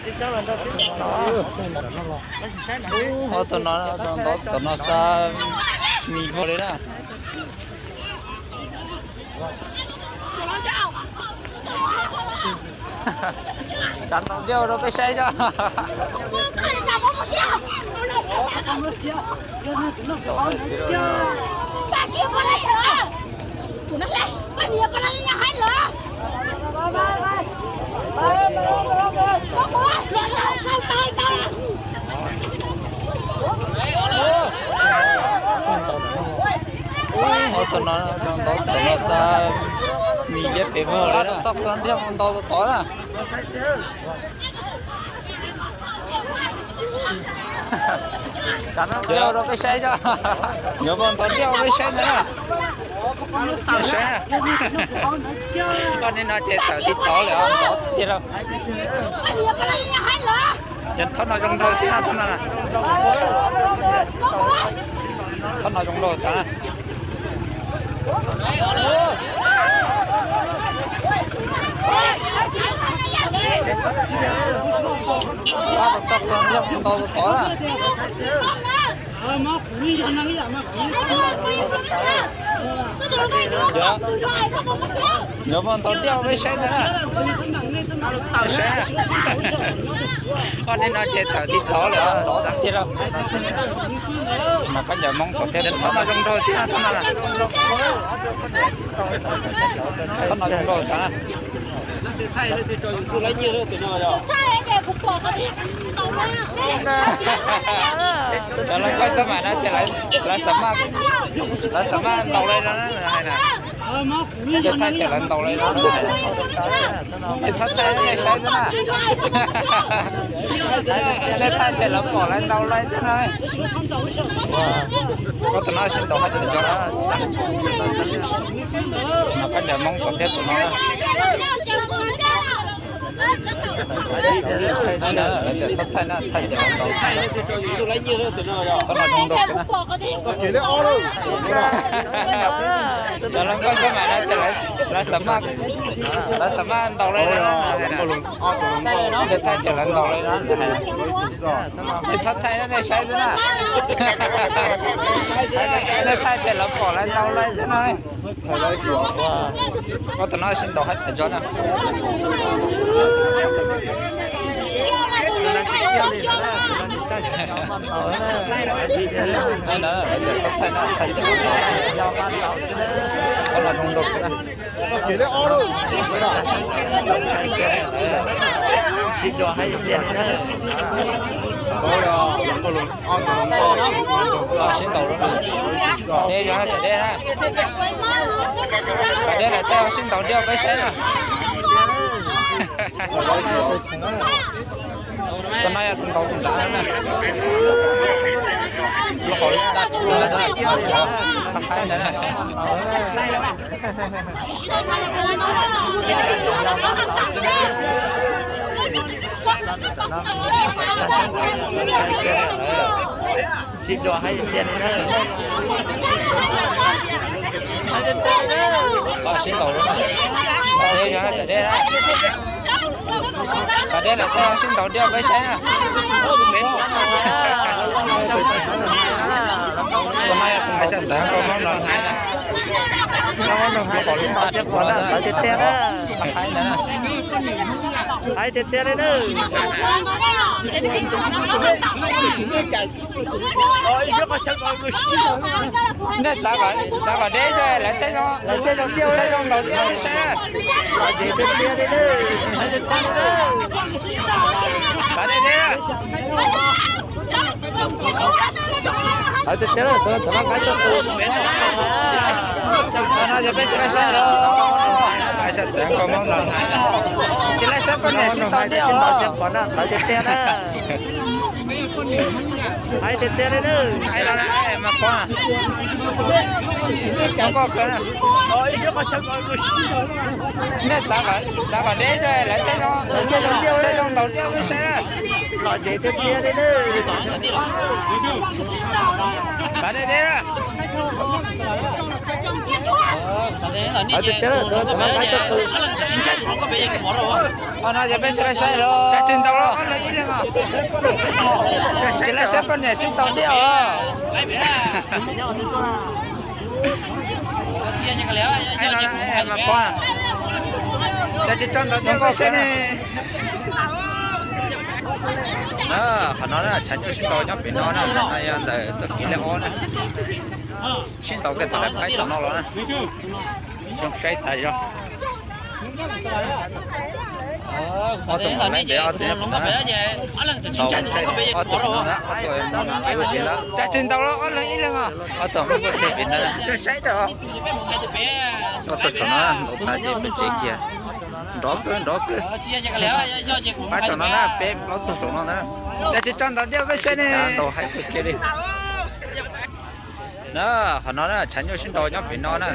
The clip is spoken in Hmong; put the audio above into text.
Ob tug no, ntau tom no xav mis vog li na. Tsav ntaus diaj rau peb saib tso. Ob tug no, ntau tom no xav mis liab pem vog li na. Toj ntiag ntau tod na. Tsav ntaus diaj rau peb saib tso. Yuav vog ntau diaj rau peb saib ntag na. Saib na. Koj niag no ces tawm tib tod lawm os, ntau tiag lauj. Yog thob no zoo nraug thiab thob no na. Thob no zoo nraug xav na. Ntau tod na. Yuav vog ntau diaj rau peb saib ntag na. Saib na. Koj niag no ces tawm tib tod lawm os, ntau tiag lauj. Mas koj cov Hmoob tom thiab, thob no zoo nraug thiab thob no na. Thob no zoo nraug xav na. Cov hluas nkauj xab mas no ces lawv, lawv xav maj, lawv xav maj ntaus li no na hais na. Ces thaij ces lawv ntaus li no na. Es txhob thaij nej saib xwb na. Nej thaij ces lawv pom lawv ntaus li xwb na. Koj tus no sib ntaus haj yam cov no. Mas koj cov Hmoob tom thiab tus no na. Lawv tias txhob thaij na, thaij ces lawv ntaus. Koj no zoo nraug na. Cov hluas nkauj xab mas no ces lawv xav maj, lawv xav maj ntaus li no na. Ces thaij ces lawv ntaus li no. Es txhob thaij na, nej saib xwb na. Nej thaij ces lawv pom lawv ntaus li xwb na. Koj tus no sib ntaus haj yam cov na. Lawv tias txhob thaij na, thaij ces lawv ntaus. Koj no zoo nraug na. Sib ntaus haj yam tiag na. Sib ntaus lawm na. Deb, yog tsam deb na. Tsam deb lawm tej sib ntaus diaj peb saib na. Tus no yog tus ntaus tus nrad na. Lub hauv lub daj tshuv na, qab haib ntawd na. Sib ntaus haj yam tiag li na. Koj sib ntaus lawm na. Tsam deb na. Tsam deb lawm tej sib ntaus diaj peb saib na. Tus no yog tus hais xyab ntawv nkauj Hmoob no hais na. Lub hauv lub daj tshuv na, qab haib ntawd na. Hais tiag tiag li na. Nej txav kom, txav kom deb, lawv tej zoo, lawv tej zoo ntaus diaj peb saib na. Txav deb deb. Hais tiag tiag, no yog peb tsis laij saib los, hais xyab ntawv nkauj Hmoob no hais na. Tsis laij saib poj niam sib ntaus diaj os. Hais tiag tiag na. Hais tiag tiag li na. Hais los na, mas pom na. Cov nkauj kawg na. Nej txav kom, txav kom deb, lawv tej zoo, tej zoo ntaus diaj peb saib na. Los tsev tiag tiag li na. Txav deb deb na. Hais tiag tiag, no yog peb tsis laij saib los, tsis ntaus los. Tsis laib saib poj niam sib ntaus diaj os. Cas tsis tso ntawv diaj peb saib ne. Qhov no na, tshav nyuj sib ntaus nyob pem no na, no yog ntawm txoj kev lej ob na. Sib ntaus kiag thaum lawv qaib tom no los na. Zoo saib tas zog. Ob tug mus laib ntev, ob tug nyob pem no. Ntaus saib ob tug pem no na, ob tug mus kev ua pem ntawd. Cas tsis ntaus los ob leeg ib leeg os. Ob tug mus ua teg pem ntawd. Zoo saib tas. Ob tug saum no ntaus tas ces peb tsev kiag. Nrov kawg, nrov kawg. Pab saum no na, peb plaub tug saum no na. Cas tsis tso ntawv diaj peb saib ne. Ntaus haib kawg kiag li. Na, qhov no na, tshav nyuj sib ntaus nyob pem no na.